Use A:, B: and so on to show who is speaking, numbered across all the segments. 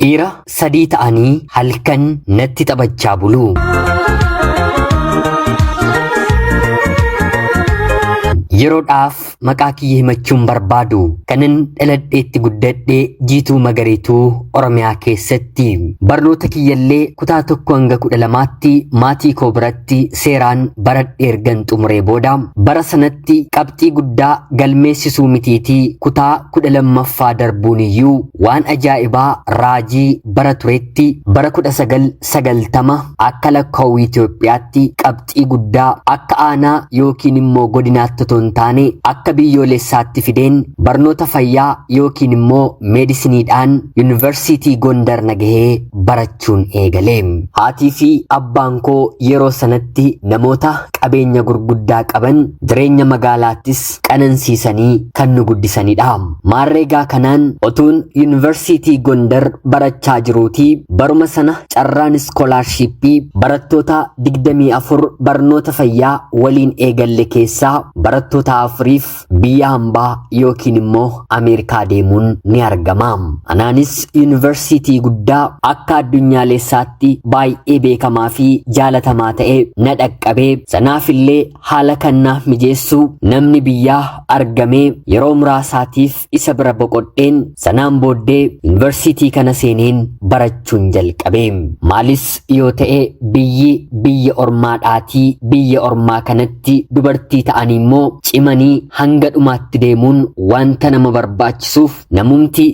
A: Dhiira sadii ta'anii halkan natti taphachaa bulu. Yeroodhaaf maqaa kiyya himachuun barbaadu kanan dhaladheetti guddadhe Jiituu Magariituu Oromiyaa keessatti. Barnoota kiyyallee kutaa 1 hanga 12tti maatii koo biratti seeraan baradhee ergan xumuree booda bara sanatti qabxii guddaa galmeessisuu mitiitii kutaa 12ffaa darbuun iyyuu waan ajaa'ibaa raajii bara turetti bara 1990 akka lakkoofsa Itoophiyaatti qabxii guddaa akka aanaa yookiin immoo godinaatti otoo hin taane akka biyyoolessaatti fideen barnoota fayyaa yookiin immoo meedisiniidhaan yuunivarsiitii Gondar na gahee barachuun eegale. Haatii fi abbaan koo yeroo sanatti namoota qabeenya gurguddaa qaban jireenya magaalaattis qanansiisanii kan nu guddisanidha. Maarreegaa kanaan otuun yuunivarsiitii Gondar barachaa jiruutii baruma sana carraan iskoolaarshiippii barattoota 24 barnoota fayyaa waliin eegalle keessaa barattoota afuriif biyya hambaa yookiin immoo Ameerikaa deemuun ni argama. Anaanis yuunivarsiitii guddaa akka addunyaalessaatti baay'ee beekamaa fi jaalatamaa ta'e na dhaqqabee sanaafillee haala kan naaf mijeessu namni biyyaa argamee yeroo muraasaatiif isa bira boqodheen sanaan booddee yuunivarsiitii kana seeneen barachuun jalqabe. Maalis yoo ta'e biyyi biyya ormaadhaatii biyya ormaa kanatti dubartii ta'anii immoo cimanii hanga dhumaatti deemuun wanta nama barbaachisuuf namumti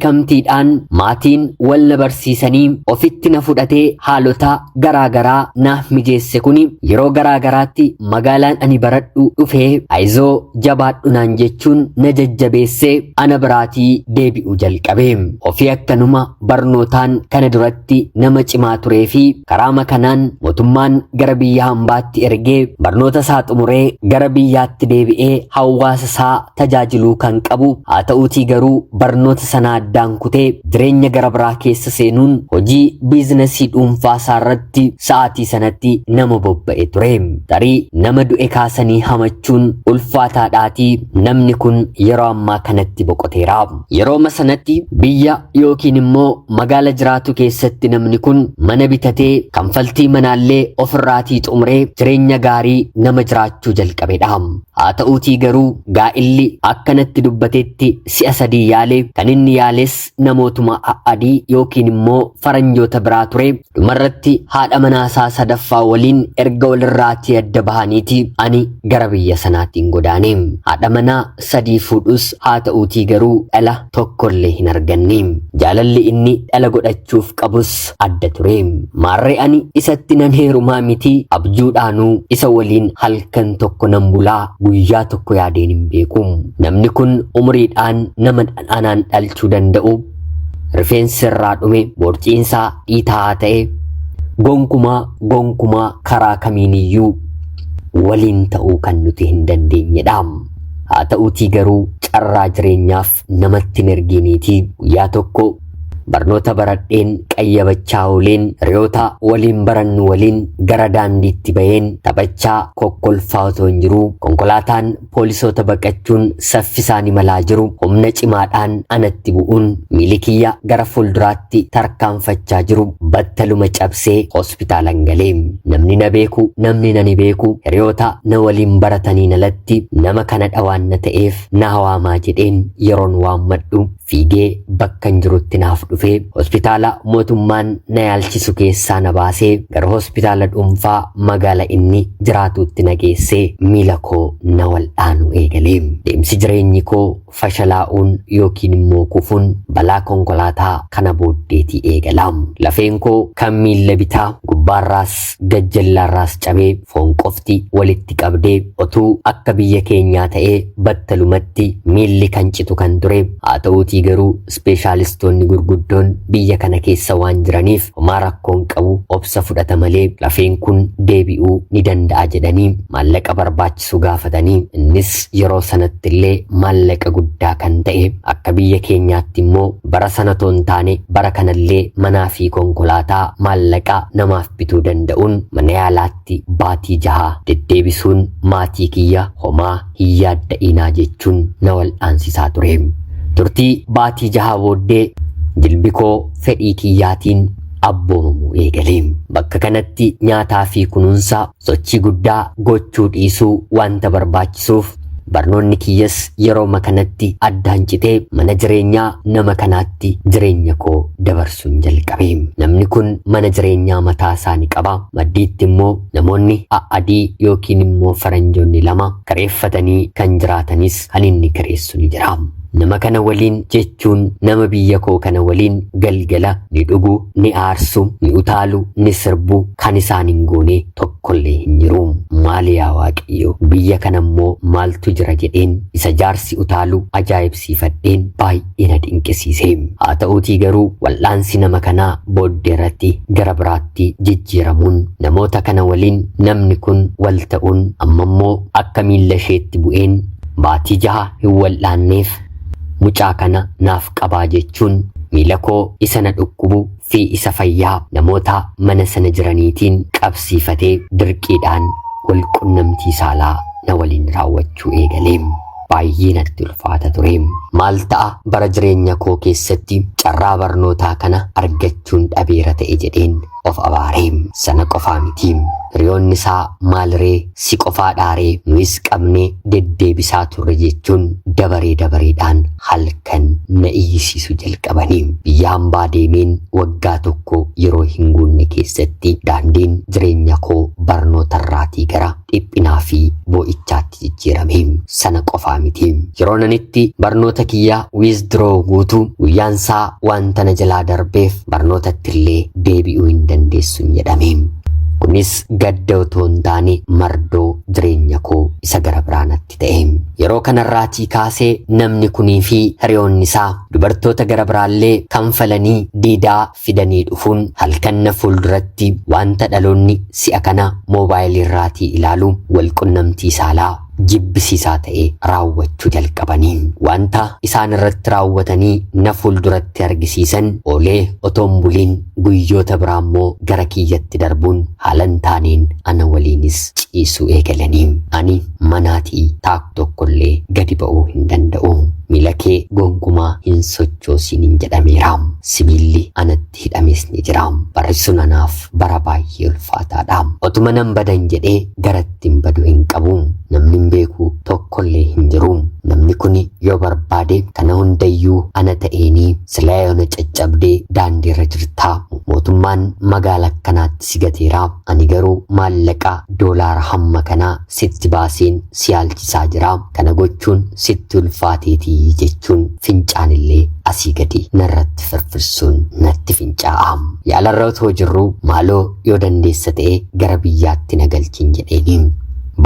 A: beekamtiidhaan maatiin wal na barsiisanii ofitti na fudhatee haalota garaa garaa naaf mijeesse kuni yeroo garaa garaatti magaalaan ani baradhu dhufee ayizoo jabaadhu naan jechuun na jajjabeessee ana biraatii deebi'uu jalqabe. Ofii akkanuma barnootaan kana duratti nama cimaa turee fi karaama kanaan mootummaan gara biyya hambaatti ergee barnoota isaa xumuree gara biyyaatti deebi'ee hawaasa isaa tajaajiluu kan qabu haa ta'uutii garuu barnoota sana addaan kutee jireenya gara biraa keessa seenuun hojii biizinasii dhuunfaa isaa irratti sa'aatii sanatti nama bobba'e ture. Tarii nama du'e kaasanii hamachuun ulfaataadhaatii namni kun yeroo ammaa kanatti boqoteera. Yerooma sanatti biyya yookiin immoo magaala jiraatu keessatti namni kun mana bitatee kanfaltii manaallee ofirraatii xumuree jireenya gaarii nama jiraachuu jalqabedha. Haa ta'uutii garuu gaa'illi akkanatti dubbatetti si'a sadii yaale kan inni yaales namootuma adii yookiin immoo faranjoota biraa ture. Dhumarratti haadha manaasaa sadaffaa waliin erga walirraatii adda bahaniiti ani gara biyya sanaatiin godaane. Haadha manaa sadii fuudhus haa ta'uutii garuu dhala tokkollee hin arganne. Jaalalli inni dhala godhachuuf qabus adda ture. Maarree ani isatti nan heerumaa miti abjuudhaanuu isa waliin halkan tokko nan bulaa guyyaa tokko yaadeen hin beeku. Namni kun umuriidhaan nama anaan dhalchuu danda'u rifeensi irraa dhume borciinsaa dhiitaa'aa ta'e gonkumaa gonkumaa karaa kamiiniyyuu waliin ta'uu kan nuti hin dandeenyedha. Haa ta'uutii garuu carraa jireenyaaf namatti hin ergiiniitii guyyaa tokko barnoota baradheen qayyabachaa ooleen hiriyoota waliin barannu waliin gara daandiitti baheen taphachaa kokkolfaa otoo hin jiruu konkolaataan poolisoota baqachuun saffisaan imalaa jiru humna cimaadhaan anatti bu'uun miilli kiyya gara fuulduraatti tarkaanfachaa jiru battaluma cabsee hospitaalan galee. Namni na beeku namni nani beeku hiriyoota na waliin barataniin alatti nama kana dhawaan na ta'eef na waamaa jedheen yeroon waammadhu fiigee bakkan jirutti naaf dhufee hospitaala mootummaan na yaalchisu keessaa na baasee gara hospitaala dhuunfaa magaala inni jiraatutti na geessee miila koo na wal'aanuu eegale. Deemsi jireenyi koo fashalaa'uun yookiin immoo kufuun balaa konkolaataa kana booddeetii eegala. Lafeen koo kan miilla bitaa gubbaarraas gajjallaarraas cabee foon qofti walitti qabdee otuu akka biyya keenyaa ta'ee battalumatti miilli kan citu kan ture haa ta'uutii garuu ispeeshaalistoonni gurguddoon biyya kana keessa waan jiraniif homaa rakkoon qabu obsa fudhata malee lafeen kun deebi'uu ni danda'a jedhanii maallaqa barbaachisu gaafatanii innis yeroo sanatti illee maallaqa guddaa kan ta'e akka biyya keenyaatti immoo bara sana otoo hin taane bara kanallee manaa fi konkolaataa maallaqa namaaf bituu danda'uun mana yaalaatti baatii jaha deddeebisuun maatii kiyya homaa hin yaadda'inaa jechuun na wal'aansisaa ture. Turtii baatii jaha booddee Jilbi koo fedhii kiyyaatiin abboomamuu eegale. Bakka kanatti nyaataa fi kunuunsa sochii guddaa gochuu dhiisuu wanta barbaachisuuf barnoonni kiyyas yerooma kanatti addaan citee mana jireenyaa nama kanaatti jireenya koo dabarsuun jalqabe. Namni kun mana jireenyaa mataa isaa ni qaba. Maddiitti immoo namoonni a'adii yookiin immoo faranjoonni lama kireeffatanii kan jiraatanis kan inni kireessu ni jira. Nama kana waliin jechuun nama biyya koo kana waliin galgala ni dhugu, ni aarsu, ni utaalu, ni sirbu kan isaan hin goone tokkollee hin jiru. Maali yaa Waaqayyo, biyya kana immoo maaltu jira jedheen isa jaarsi utaalu ajaa'ibsiifadheen baay'ee na dinqisiise. Haa ta'uutii garuu wal'aansi nama kanaa booddee irratti gara biraatti jijjiiramuun namoota kana waliin namni kun wal ta'uun amma immoo akka miilla isheetti bu'een baatii 6 hin wal'aanneef mucaa kana naaf qabaa jechuun miila koo isa na dhukkubu fi isa fayyaa namoota mana sana jiraniitiin qabsiifatee dirqiidhaan wal qunnamtii saalaa na waliin raawwachuu eegale. Baay'ee natti ulfaata ture. Maal ta'a bara jireenya koo keessatti carraa barnootaa kana argachuun dhabeera ta'e jedheen of abaare. Sana qofaa miti. Hiriyoonni isaa maaliree si qofaa dhaaree nuyis qabnee deddeebisaa turre jechuun dabaree dabareedhaan halkan na iyyisiisu jalqabanii. Biyya hambaa deemeen waggaa tokko yeroo hin guunne keessatti daandiin jireenya koo barnootarraatii gara dhiphinaa fi boo'ichaatti jijjiirame. Sana qofaa miti. Yeroo nanitti barnoota kiyya withdraw guutuu guyyaan isaa wanta na jalaa darbeef barnootatti illee deebi'uu hin dandeessu jedhame. Kunis gadda otoo hin taane mardoo jireenya koo isa gara biraa natti ta'e. Yeroo kanarraatii kaasee namni kunii fi hiriyoonni isaa dubartoota gara biraallee kanfalanii diidaa fidanii dhufuun halkan na fuulduratti wanta dhaloonni si'a kana moobaayilii irraatii ilaalu wal qunnamtii saalaa jibbisiisaa ta'e raawwachuu jalqabanii. Wanta isaan irratti raawwatanii na fuulduratti argisiisan oolee otoo hin buliin guyyoota biraa immoo gara kiyyatti darbuun haala hin taaneen ana waliinis ciisuu eegalanii. Ani manaatii taakku tokkollee gadi ba'uu hin danda'u. Miila kee gonkumaa hin sochoosiin jedhameera. Sibiilli anatti hidhames ni jira. Barri sun anaaf bara baay'ee ulfaataadha. Otuma nan badan jedhee garatti hin badu hin qabu. Namni hin beeku tokkollee hin jiru. Namni kun yoo barbaade kana hundayyuu ana ta'eenii silaa yoona caccabdee daandiirra jirtaa. Mootummaan magaala akkanaatti si gateera. Ani garuu maallaqa doolaara hamma kanaa sitti baaseen si yaalchisaa jira. Kana gochuun sitti ulfaateetii jechuun fincaanillee asii gadi narratti firfirsuun natti fincaa'a. Yaalarra otoo jirru maaloo yoo dandeessa ta'e gara biyyaatti na galchiin jedheeni.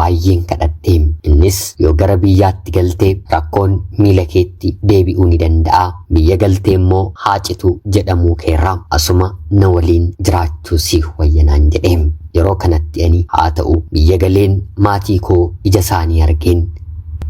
A: Baay'een kadhadhe. Innis yoo gara biyyaatti galte rakkoon miila keetti deebi'uu ni danda'a. Biyya galtee immoo haa citu jedhamuu keerra asuma na waliin jiraachuu siif wayyanaan jedhe. Yeroo kanatti ani haa ta'u biyya galeen maatii koo ija isaanii argeen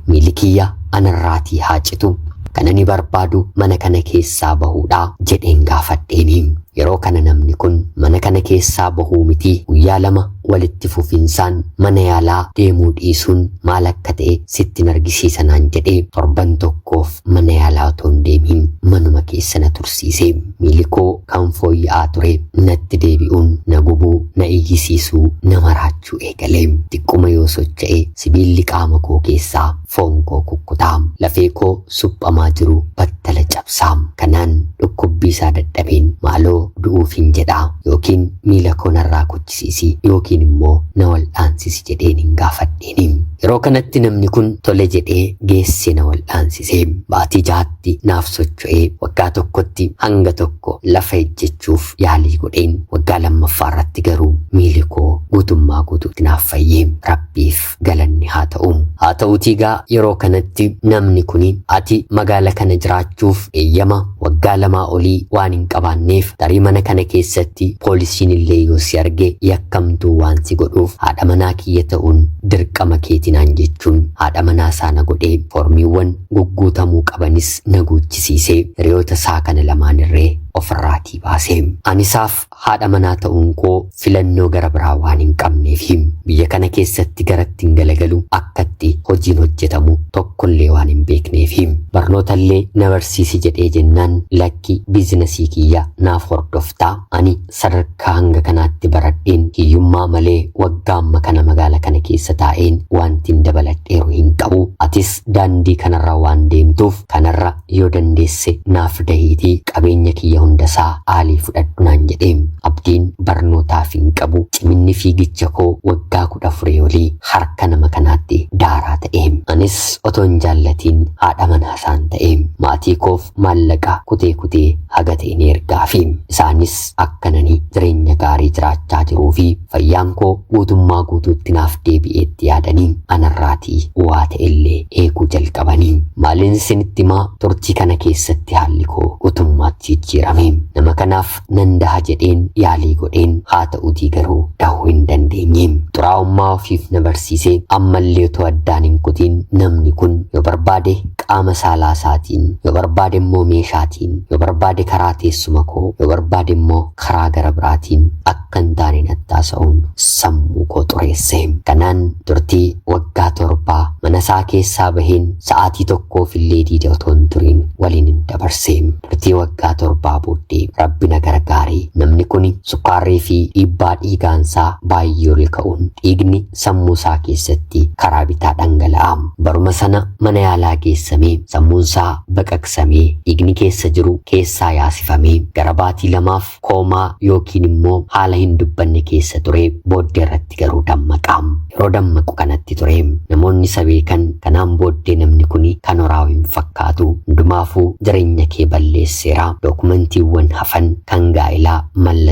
A: miilli kiyya anarraatii haa citu. Kan ani barbaadu mana kana keessaa bahuudha jedheen gaafadheeni. Yeroo kana namni kun mana kana keessaa bahuu miti guyyaa 2 walitti fufinsaan mana yaalaa deemuu dhiisuun maal akka ta'e sitti argisiisanaan jedhee torban tokkoof mana yaalaa otoo hin deemiin manuma keessa na tursiise. Miilli koo kan fooyya'aa ture natti deebi'uun na gubuu, na iyyisiisuu, na maraachuu eegale. Xiqquma yoo socho'e sibiilli qaama koo keessaa foon koo kukkutaa, lafee koo suphamaa jiru battala cabsaa. Kanaan dhukkubbii isaa dadhabeen maaloo du'uuf hin jedhaa yookiin miila koo narraa kuchisiisi yookiin immoo na wal'aansisi jedheen hin gaafadheeni. Yeroo kanatti namni kun tole jedhee geessee na wal'aansise. Baatii 6tti naaf socho'ee waggaa tokkotti hanga tokko lafa ejjechuuf yaalii godheen waggaa lammaffaa irratti garuu miilli koo guutummaa guutuutti naaf fayyee Rabbiif galanni haa ta'u. Haa ta'uutii gaa yeroo kanatti namni kuni ati magaala kana jiraachuuf eeyyama waggaa 2 olii waan hin qabaanneef tarii mana kana keessatti poolisiin illee yoo si arge yakkamtuu waan si godhuuf haadha manaa kiyya ta'uun dirqama keetinaan jechuun haadha manaa isaa na godhee foormiiwwan gugguutamuu qabanis na guuchisiise. Hiriyoota isaa kana lamaan irree ofirraatii baase. Ani isaaf haadha manaa ta'uun koo filannoo gara biraa waan hin qabneefi biyya kana keessatti garatti hin galagalu akkatti hojiin hojjetamu tokkollee waan hin beekneefi barnootallee na barsiisi jedhee jennaan lakki biizinasii kiyya naaf hordoftaa ani sadarkaa hanga kanaatti baradheen hiyyummaa malee waggaa amma kana magaala kana keessa taa'een wanti hin dabaladheeru hin qabu atis daandii kanarra waan deemtuuf kanarra yoo dandeesse naaf dahiitii qabeenya kiyya hundasaa aalii fudhadhu naan jedhee. Abdiin barnootaaf hin qabu ciminni fiigicha koo waggaa 14 olii harka nama kanaatti daaraa ta'e. Anis otoo hin jaallatiin haadha manaa isaan ta'e. Maatii koof maallaqa kutee kutee haga ta'e ni ergaafi. Isaanis akkanani jireenya gaarii jiraachaa jiruu fi fayyaan koo guutummaa guutuutti naaf deebi'eetti yaadanii anarraatii waa ta'ellee eeguu jalqabanii. Maalin isinitti himaa turtii kana keessatti haalli koo guutummaatti jijjiirame. Nama kanaaf nan daha jedheen yaalii godheen haa ta'uutii garuu dahuu hin dandeenye. Xuraa'ummaa ofiif na barsiise ammallee otoo addaan hin kutiin namni kun yoo barbaade qaama saalaa isaatiin, yoo barbaade immoo meeshaatiin, yoo barbaade karaa teessuma koo, yoo barbaade immoo karaa gara biraatiin akka hin taane natti haasa'uun sammuu koo xureesse. Kanaan turtii waggaa torbaa mana isaa keessaa baheen sa'aatii tokkoof illee diida otoo hin turiin waliin hin dabarse. Turtii waggaa torbaa booddee Rabbi na gargaare. Namni kun sukkaarrii fi dhiibbaa dhiigaansaa baay'ee ol ka'uun dhiigni sammuu isaa keessatti karaa bitaa dhangala'a. Baruma sana mana yaalaa geessamee sammuunsaa baqaqsamee dhiigni keessa jiru keessaa yaasifamee gara baatii lamaaf koomaa yookiin immoo haala hin dubbanne keessa ture booddee irratti garuu dammaqa. Yeroo dammaqu kanatti ture namoonni isa beekan kanaan booddee namni kun kan horaa hin fakkaatu hundumaafuu jireenya kee balleesseera dookumantiiwwan hafan kan gaa'elaa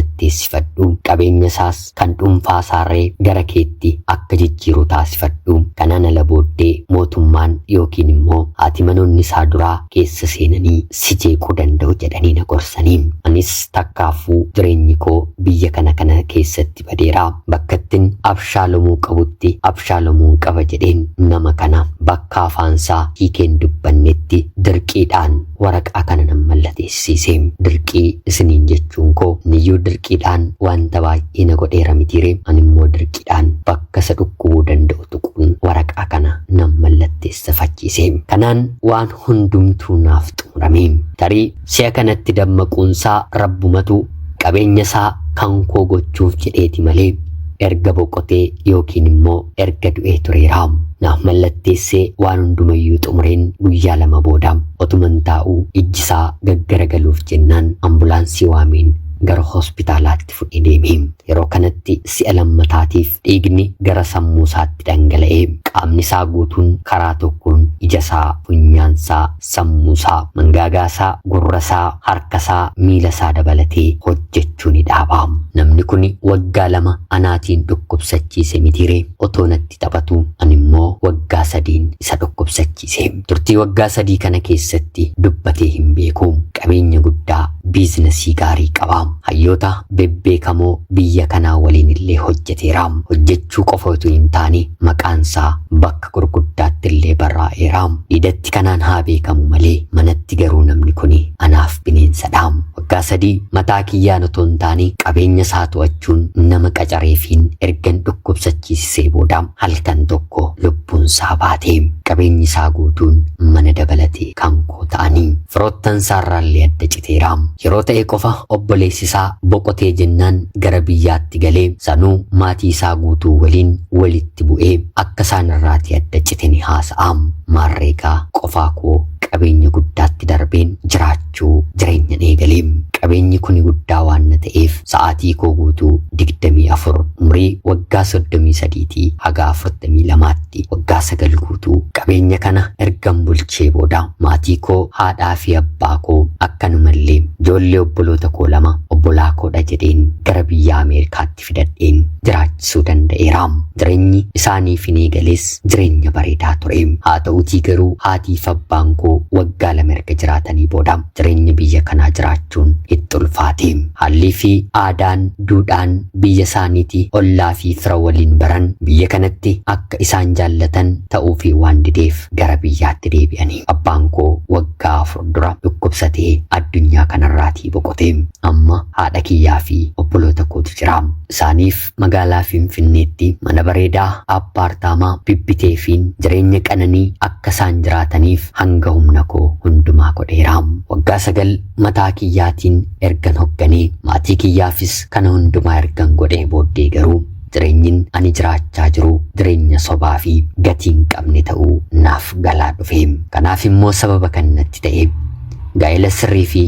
A: mallatteessifadhu qabeenya isaas kan dhuunfaa isaarree gara keetti akka jijjiiru taasifadhu kanaan ala booddee mootummaan yookiin immoo haati manoonni isaa duraa keessa seenanii si jeequu danda'u jedhanii na gorsanii. Anis takkaafuu jireenyi koo biyya kana kana keessatti badeera bakkattin abshaalomuu qabutti abshaalomuun qaba jedheen nama kana bakka afaansaa hiikeen dubbannetti dirqiidhaan waraqaa kana nan mallateessise. Dirqii isiniin jechuun koo niyyuu dirqiidhaan wanta baay'ee na godheera mitiire ani immoo dirqiidhaan bakka isa dhukkubuu danda'u tuquun waraqaa kana nan mallatteessifachiise. Kanaan waan hundumtuu naaf xumurame. Tarii si'a kanatti dammaquunsaa rabbumatu qabeenya isaa kan koo gochuuf jedheeti malee erga boqotee yookiin immoo erga du'ee tureera. Naaf mallatteessee waan hundumayyuu xumureen guyyaa lama booda otuman taa'uu ijji isaa gaggaragaluuf jennaan ambulaansii waameen gara hospitaalaatti fudhee deeme. Yeroo kanatti si'a lammataatiif dhiigni gara sammuu isaatti dhangala'ee qaamni isaa guutuun karaa tokkoon ija isaa, funyaan isaa, sammuu isaa, mangaagaa isaa, gurra isaa, harka isaa, miila isaa dabalatee hojjechuu ni dhaaba. Namni kun waggaa lama anaatiin dhukkubsachiise mitiire otoo natti taphatu ani immoo waggaa sadiin isa dhukkubsachiise. Turtii waggaa sadii kana keessatti dubbatee hin beeku. Qabeenya guddaa biizinasii gaarii qaba. Hayyoota bebbeekamoo biyya kanaa waliin illee hojjeteera. Hojjechuu qofa utuu hin taane maqaan isaa bakka gurguddaatti illee barraa'eera. Dhiidatti kanaan haa beekamu malee manatti garuu namni kun anaaf bineensadha. Waggaa sadii mataa kiyyaan otoo hin taane qabeenya isaa to'achuun nama qacareefiin ergan dhukkubsachiisisee booda halkan tokko lubbuun isaa baate. Qabeenyi isaa guutuun mana dabalatee kan koo ta'anii firoottan isaarraallee adda citeera. Yeroo ta'e qofa obboleessi isaa boqotee jennaan gara biyyaatti galee sanuu maatii isaa guutuu waliin walitti bu'ee akka isaan irraatii adda cite ni haasa'a. Maarreegaa qofaa koo qabeenya guddaatti darbeen jiraachuu jireenyan eegalee. Qabeenyi kuni guddaa waan na ta'eef sa'aatii koo guutuu 24 umrii waggaa 33tii haga 42tti waggaa 9 guutuu qabeenya kana ergan bulchee booda maatii koo haadhaa fi abbaa koo akkanumallee ijoollee obboloota koo lama Obbolaa koodha jedheen gara biyya Ameerikaatti fidadheen jiraachisuu danda'eera. Jireenyi isaaniif hin eegales jireenya bareedaa ture. Haa ta'uutii garuu haatiif abbaan koo waggaa 2 erga jiraatanii booda jireenya biyya kanaa jiraachuun itti ulfaate. Haallii fi aadaan, duudhaan biyya isaaniiti ollaa fi fira waliin baran biyya kanatti akka isaan jaallatan ta'uufii waan dideef gara biyyaatti deebi'anii. Abbaan koo waggaa 4 dura dhukkubsatee addunyaa kanarraatii boqote. Amma haadha kiyyaa fi obboloota kootu jira. Isaaniif magaalaa Finfinneetti mana bareedaa appaartaamaa bibbiteefiin jireenya qananii akka isaan jiraataniif hanga humna koo hundumaa godheera. Waggaa 9 mataa kiyyaatiin ergan hogganee maatii kiyyaafis kana hundumaa ergan godhee booddee garuu jireenyin ani jiraachaa jiru jireenya sobaa fi gatii hin qabne ta'uu naaf galaa dhufe. Kanaaf immoo sababa kan natti ta'e gaa'ela sirrii fi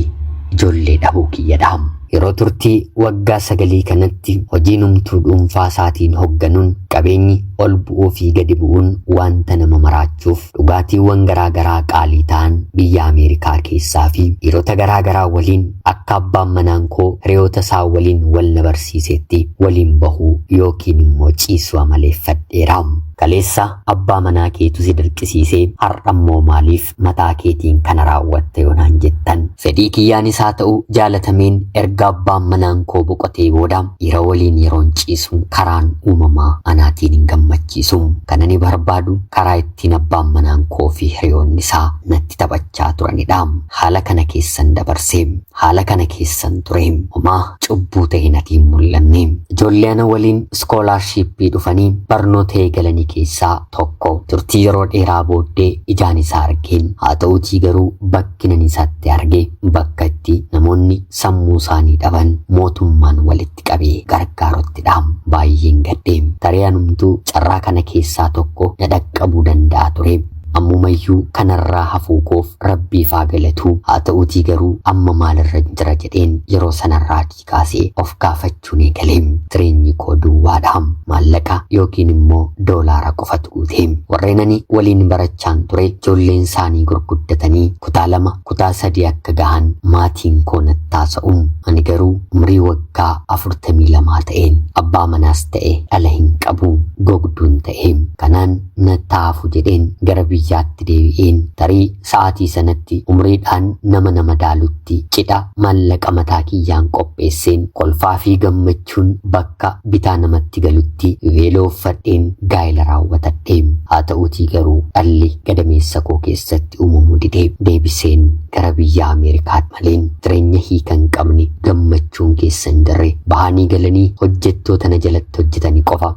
A: ijoollee dhabuu kiyyadha. Yeroo turtii waggaa sagalii kanatti hojiin humtuu dhuunfaa isaatiin hogganuun qabeenyi ol bu'uu fi gadi bu'uun wanta nama maraachuuf dhugaatiiwwan garaa garaa qaalii ta'an biyya Ameerikaa keessaa fi dhiirota garaa garaa waliin akka abbaan manaan koo hiriyoota isaa waliin wal na barsiisetti waliin bahuu yookiin immoo ciisuu amaleeffadheera. Kaleessa abbaa manaa keetu si dirqisiisee har'a immoo maaliif mataa keetiin kana raawwatta yoo naan jettan fedhii kiyyaanis haa ta'u jaalatameen erga abbaan manaan koo boqotee booda dhiira waliin yeroon ciisu karaan uumamaa anaatiin hin gammachiisu. Kan ani barbaadu karaa ittiin abbaan manaan koo fi hiriyoonni isaa natti taphachaa turanidha. Haala kana keessan dabarse, haala kana keessan ture. Homaa cubbuu ta'e natti hin mul'anne. Ijoollee ana waliin iskoolaarshiippii dhufanii barnoota eegalanii keessaa tokko turtii yeroo dheeraa booddee ijaan isaa argeen. Haa ta'uutii garuu bakki nan isatti arge bakka itti namoonni sammuu isaanii dhaban mootummaan walitti qabee gargaaruttidha. Baay'een gadde. Tarii anumtuu carraa kana keessaa tokko na dhaqqabuu danda'a ture. Ammumayyuu kanarraa hafuu koof Rabbiif haa galatu. Haa ta'uutii garuu amma maalirra jira jedheen yeroo sanarraatii kaasee of gaafachuun eegale. Jireenyi koo duwwaadha. Maallaqa yookiin immoo doolaara qofatu guute. Warreen ani waliin barachaan ture ijoolleen isaanii gurguddatanii kutaa 2, kutaa 3 akka gahan maatiin koo natti haasa'u. Ani garuu umrii waggaa 42 ta'een abbaa manaas ta'e dhala hin qabu. Gogduun ta'e. Kanaan natti hafu jedheen gara biyyaatti deebi'een tarii sa'aatii sanatti umriidhaan nama nama daalutti cidha maallaqa mataa kiyyaan qopheesseen kolfaa fi gammachuun bakka bitaa namatti galutti veeloo uffadheen gaa'ela raawwatadhe. Haa ta'uutii garuu dhalli gadameessa koo keessatti uumamuu dide. Deebiseen gara biyya Ameerikaatti maleen jireenya hiika hin qabne gammachuun keessa hin jirre bahanii galanii hojjettoota na jalatti hojjetanii qofa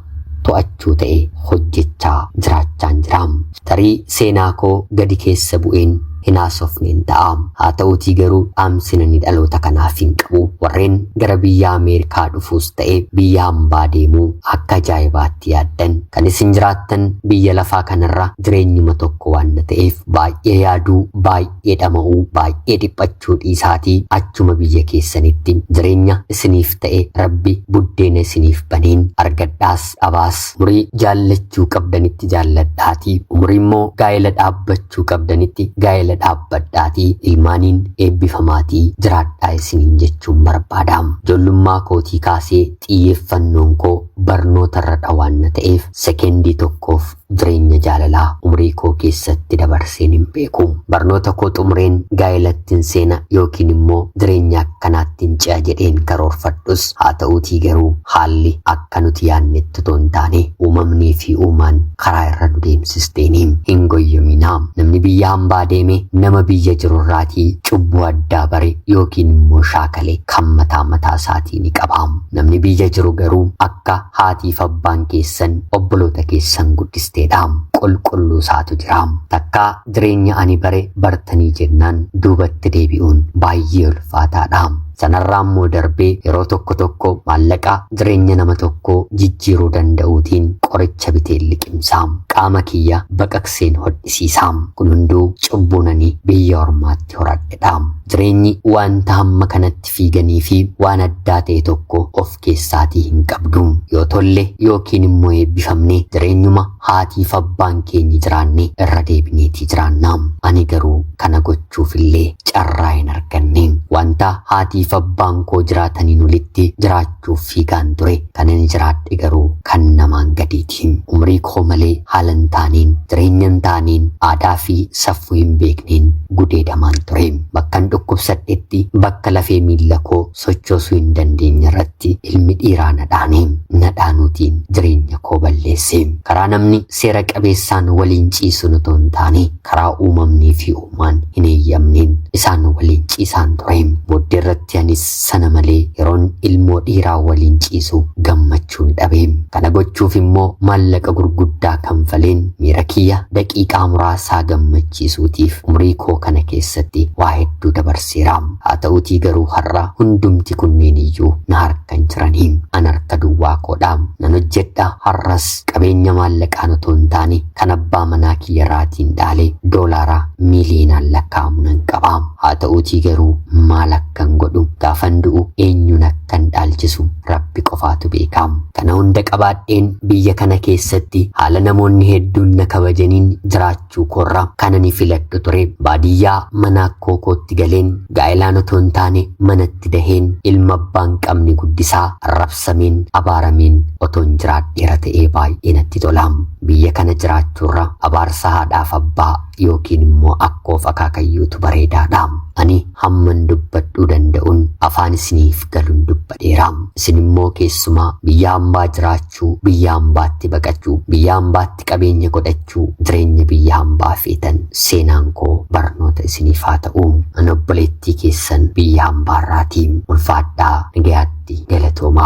A: to'achuu ta'e hojjechaa jiraachaan jira. Tarii seenaa koo gadi keessa bu'een hin haasofneen ta'a. Haa ta'uutii garuu dhaamsin ani dhaloota kanaaf hin qabu. Warreen gara biyya Ameerikaa dhufuus ta'e biyya hambaa deemuu akka ajaa'ibaatti yaaddan. Kan isin jiraattan biyya lafaa kanarra jireenyuma tokko waan ta'eef baay'ee yaaduu, baay'ee dhama'uu, baay'ee dhiphachuu dhiisaatii achuma biyya keessanitti jireenya isiniif ta'e Rabbi buddeena isiniif baneen argadhaas dhabaas umurii jaallachuu qabdanitti jaalladhaatii umurii immoo gaa'ela dhaabbachuu qabdanitti gaa'ela dhaabbadhaatii ilmaaniin eebbifamaatii jiraadhaa isiniin jechuun barbaada. Ijoollummaa kootii kaasee xiyyeeffannoon koo barnoota irra waan ta'eef sekendii tokkoof jireenya jaalalaa umurii koo keessatti dabarseen hin beeku. Barnoota koo xumureen gaa'elattin seena yookiin immoo jireenya akkanaattin ce'a jedheen karoorfadhus haa ta'uutii garuu haalli akka nuti yaadnetti otoo hin taane uumamnii fi uumaan karaa irra nu deemsisteeni. Hin goyyominaa. Namni biyya hambaa deeme nama biyya jirurraatii cubbuu addaa bare yookiin immoo shaakale kan mataa mataa isaatii ni qaba. Namni biyya jiru garuu akka haatiif abbaan keessan obboloota keessan guddisteedha. Qulqulluu isaatu jira. Takkaa jireenya ani bare bartanii jennaan duubatti deebi'uun baay'ee ulfaataadha. Sanarraa immoo darbee yeroo tokko tokko maallaqa jireenya nama tokkoo jijjiiruu danda'uutiin qoricha biteen liqimsa. Qaama kiyya baqaqseen hodhisiisa. Kun hunduu cubbuun ani biyya ormaatti horadhedha. Jireenyi wanta hamma kanatti fiiganii fi waan addaa ta'e tokko of keessaatii hin qabdu. Yoo tolle yookiin immoo eebbifamne jireenyuma haatiif abbaan keenya jiraanne irra deebineetii jiraanna. Ani garuu kana gochuuf illee carraa hin arganne. Wanta haatiif Haatiif abbaan koo jiraataniin olitti jiraachuuf fiigaan ture. Kanan jiraadhe garuu kan namaan gadiiti. Umrii koo malee haala hin taaneen, jireenya hin taaneen, aadaa fi safuu hin beekneen gudeedamaan ture. Bakkan dhukkubsadhetti, bakka lafee miilla koo sochoosuu hin dandeenye irratti ilmi dhiiraa na dhaane. Na dhaanuutiin jireenya koo balleesse. Karaa namni seera qabeessaan waliin ciisu otoo hin taane, karaa uumamnii fi uumaan hin eeyyamneen isaan waliin ciisaan ture. Booddee irratti anis sana malee yeroon ilmoo dhiiraa waliin ciisu gammachuun dhabe. Kana gochuuf immoo maallaqa gurguddaa kanfaleen miira kiyya daqiiqaa muraasaa gammachiisuutiif umrii koo kana keessatti waa hedduu dabarseera. Haa ta'uutii garuu har'a hundumti kunneen iyyuu na harka hin jiranii. An harka duwwaa koodha. Nan hojjedha, har'as qabeenya maallaqaan otoo hin taane kan abbaa manaa kiyya irraatiin dhaale doolaara miiliyoonaan lakkaa'amu nan qaba. Haa ta'uutii garuu maal akkan godhu, gaafan du'u eenyuun akkan dhaalchisu Rabbi qofaatu beeka. Kana hunda qabaadheen biyya kana keessatti haala namoonni hedduun na kabajaniin jiraachuu koorra kan ani filadhu ture. Baadiyyaa mana akkoo kootti galeen, gaa'ilaan otoo hin taane manatti daheen, ilma abbaa hin qabne guddisaa, arrabsameen, abaarameen otoon jiraadheera ta'ee baay'ee natti tola. Biyya kana jiraachuurra abaarsa haadhaaf abbaa yookiin immoo akkoof akaakayyuutu bareedaadha. Ani hamman dubbadhuu danda'uun afaan isiniif galuun dubbadheera. Isin immoo keessumaa biyya hambaa jiraachuu, biyya hambaatti baqachuu, biyya hambaatti qabeenya godhachuu, jireenya biyya hambaa feetan, seenaan koo barnoota isiniif haa ta'u. Ani obboleettii keessan biyya hambaarraatii. Ulfaadhaa, nagayaatti, galatoomaa.